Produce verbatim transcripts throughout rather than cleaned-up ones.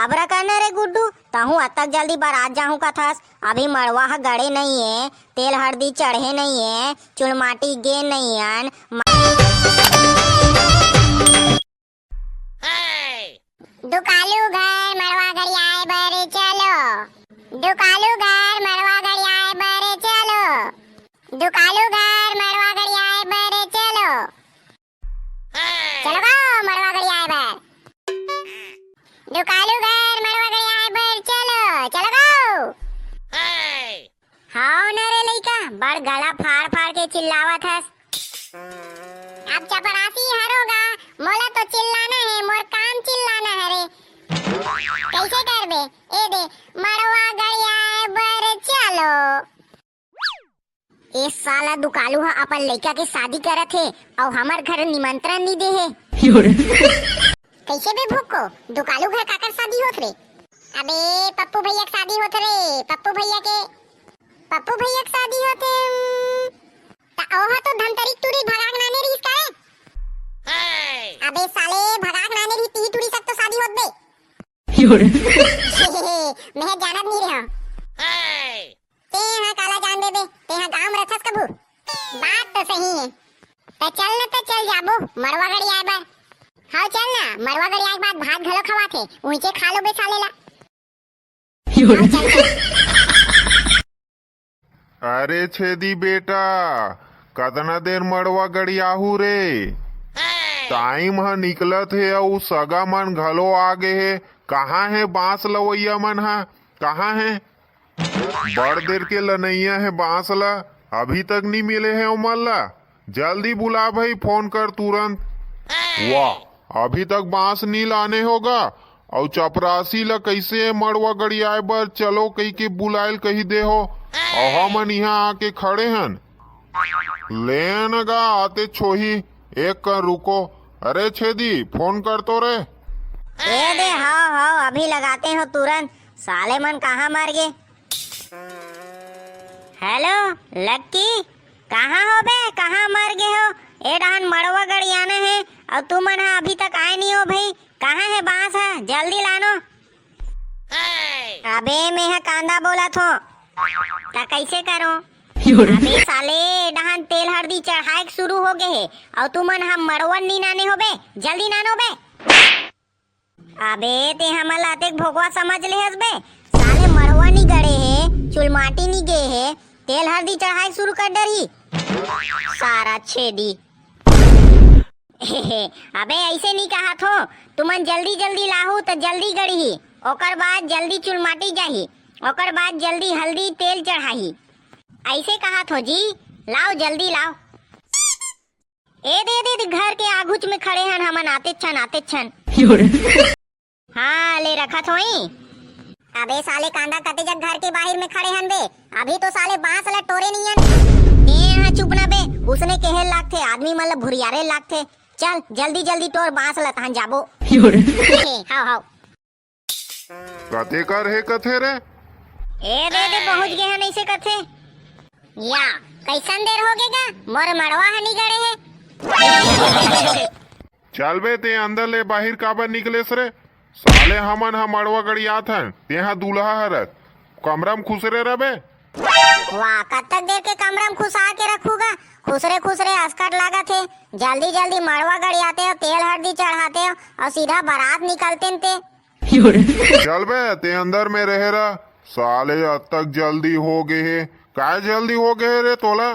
अब रखा न रे गुड्डू, तहूँ अतक जल्दी बरात जाहूँ कथस, अभी मड़वा ह गड़े नइये, तेल हरदी चढ़े नइये, चुलमाटी गे नइयन। दुकालू घर मड़वा गड़ियाए बर चलो, दुकालू घर मड़वा गड़ियाए बर चलो, दुकालू घर मड़वा गड़ियाए बर चलो। चलो गो मड़वा गड़ियाए बर, दुकालू घर मड़वा गड़ियाए बर चलो, चलो गो। हाव न रे लइका, बड़ गला फाड़ फाड़ के चिल्लावत हस। अब चपरासी हरो गा, मोला तो चिल्लाना हे, मोर काम चिल्लाना हरे। कइसे करबे? ए दे, मड़वा गड़ियाए बर चलो। ए साला दुकालू ह अपन लइका के शादी करत हे अउ हमर घर निमंत्रण नी दे हे। कइसे बे भुक्को, दुकालू घर काकर शादी होत रे? अबे पप्पू भैया के शादी होत रे, पप्पू भैया के, पप्पू भैया के शादी होत हे। उम, त ओहा तो धमतरी टूरी भगाक नाने रहिस का रे? अबे साले भगाक नाने रहिस तिही टूरी सक तो शादी होत बे। मैं जानत नहीं रहा। तेहा काला जान देबे, तेहा गांव में रथस कभू। बात तो सही है। त चल न, त चल जाबो मड़वा गड़ियाए बर। हाँ चल ना, मड़वा गड़ियाए के बाद भात घलो खवाथे, उहिचे खा लो बे साले ला। हाँ, चल, चल। अरे छेदी बेटा, कतना देर मड़वा गड़ियाहू रे? टाइम ह निकलत हे अउ सगा मन घलो आ गे हे। कहाँ हे बांस लवइया मन ह? कहाँ हे? बड़ देर के लनइया हे बांस ला, अभी तक नी मिले हे ओमन ला। जल्दी बुला भई, फोन कर तुरंत। वाह, अभी तक बांस नी लाने हो गा, अउ चपरासी ला कइसे मड़वा गड़ियाए बर चलो कहिके बुलायल कहि दे हो, अउ हमन इहाँ आके खड़े हन। ले न गा आते छोही, एक कर रुको। अरे छेदी, फोन कर तो रे। ए दे, हाव, हाव, अभी लगाते हो तुरंत। साले मन कहाँ मर गे? हेलो, लक्की, कहाँ हो बे? कहाँ मर गे हो? ए डहन मड़वा गड़ियाना हे, अउ तुमन ह अभी तक आए नी हो भई। कहाँ हे बांस ह? जल्दी लानो। अबे, मेंह कांदा बोलत हो, त कइसे करो? अबे साले, ए डहन तेल हरदी चढ़ाए के शुरू हो गे हे, अउ तुमन ह मड़वा नी नाने हो बे। जल्दी नानो बे। अबे, ते हमन ला अतेक भोकवा समझ ले हस बे? साले मड़वा नी गड़े हे, चुलमाटी नी गे हे, तेल हरदी चढ़ाए शुरू कर डरही। सारा छेदी। अबे, अइसे नी कहत हो, तुमन जल्दी जल्दी लाहू त जल्दी गड़ही, ओकर बाद जल्दी चुलमाटी जाही, ओकर बाद जल्दी हल्दी तेल चढ़ाही। अइसे कहत हो जी, लाव जल्दी लाव। ए दे, दे, दे, घर के आघुच में खड़े हन हमन, आतेच छन, आतेच छन। हाँ, ले रखत होई। अबे साले कांदा कते जग घर के बाहिर में खड़े हन बे, अभी तो साले बांस ला टोरे नइयन। ए, हाँ, चुप ना बे, उसने केहे लागथे, आदमी मन ला भुरियारे लागथे। चल, जल्दी जल्दी टोर बांस ला, तहन जाबो। हाव, हाव। कते कर हे कथे रे? ए दे दे, पहुंच गे हन अइसे कथे। या, कइसन देर हो गे गा? मोर मड़वा ह नी गड़े हे। चल बे, ते अंदर ले बाहिर काबर निकलेस रे? साले हमन ह मड़वा गड़ियात हन, तेहा दूल्हा हरस। कमरा म खुसरे रह बे। वाह, कतक देर के कमरा म खुसा के रखू गा? खुसरे खुसरे असकट लागत हे। जल्दी जल्दी मड़वा गड़ियाते हो, तेल हरदी चढ़ाते हो अउ सीधा बारात निकलते न ते। चल बे, ते अंदर में रहे रह। साले, अतक जल्दी हो गे हे। काय जल्दी हो गे हे रे तोला?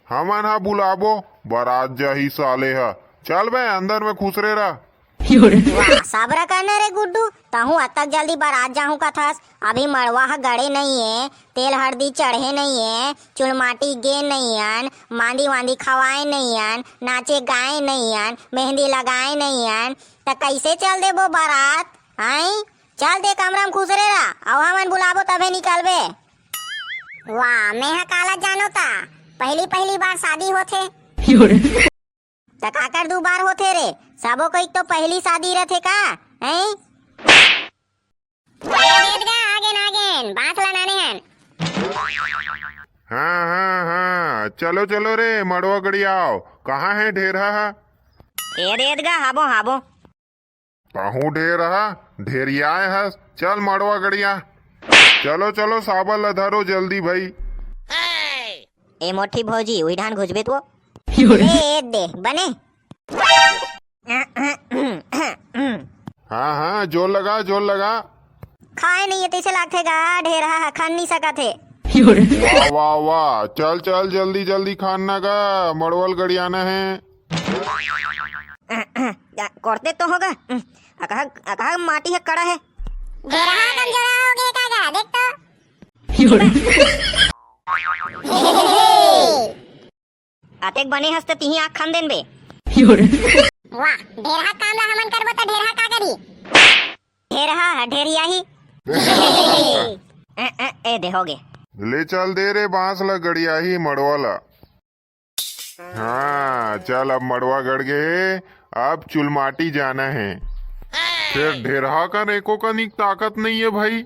हमन ह बुलाबो, बारात जाही साले ह। चल बे, अंदर में खुसरे रह। वाह, सब्र कर न रे गुड्डू, तहूँ अतक जल्दी बारात जाहूँ कथस। अभी मड़वा ह गड़े नइये, तेल हरदी चढ़े नइये, चुलमाटी गे नइयन, मांदी वांदी खवाए नइयन, नाचे गाए नइयन, मेहंदी लगाए नइयन, त कइसे चल देबो बारात? आंय? चल दे कमरा म खुसरे रह, अउ हमन बुलाबो तभे निकलबे। वाह, मेंह काला जानो ता, पहली पहली बार शादी होथे। त काकर दू बार होथे रे? सबो कोई तो पहली शादी रथे का? हैं? ए, देत गा, आगेन, आगेन, बांस ला नाने हन। हाँ, हाँ, हाँ, चलो, चलो रे, मड़वा गड़ियाओ। कहाँ हे ढेरहा ह? ए, देत गा, हाबो, हाबो। तहूँ ढेरहा, ढेरियाए हस, चल मड़वा गड़िया। चलो चलो, साबर ल धरो जल्दी भाई। ए मोठी भौजी, उही ढान घुसबे तो। ए दे बने। हाँ हाँ, जोर लगा, जोर लगा। खाए नहीं है तैसे लागथे गा, ढेरहा ह खान नहीं सकत हे। वाह वाह वाह, चल चल, जल्दी जल्दी खान ना गा, मड़वल गड़ियाना है। कोरते तो होगा। अकहा अकहा माटी है, कड़ा है। ढेरहा कमजोरा हो गए का गा, देख तो। अतेक बने हस त तिही आँख खान देन बे। वाह, ढेरहा काम ला हमन करबो त ढेरहा का करी? ढेरहा ह ढेरियाही। ए, ए, ए दे होगे। ले चल दे रे बांस ला, गड़ियाही मड़वा ला। हाँ चल, अब मड़वा गड़ गे हे, अब चुलमाटी जाना है। फेर ढेरहा कन एको कनिक ताकत नहीं है भाई।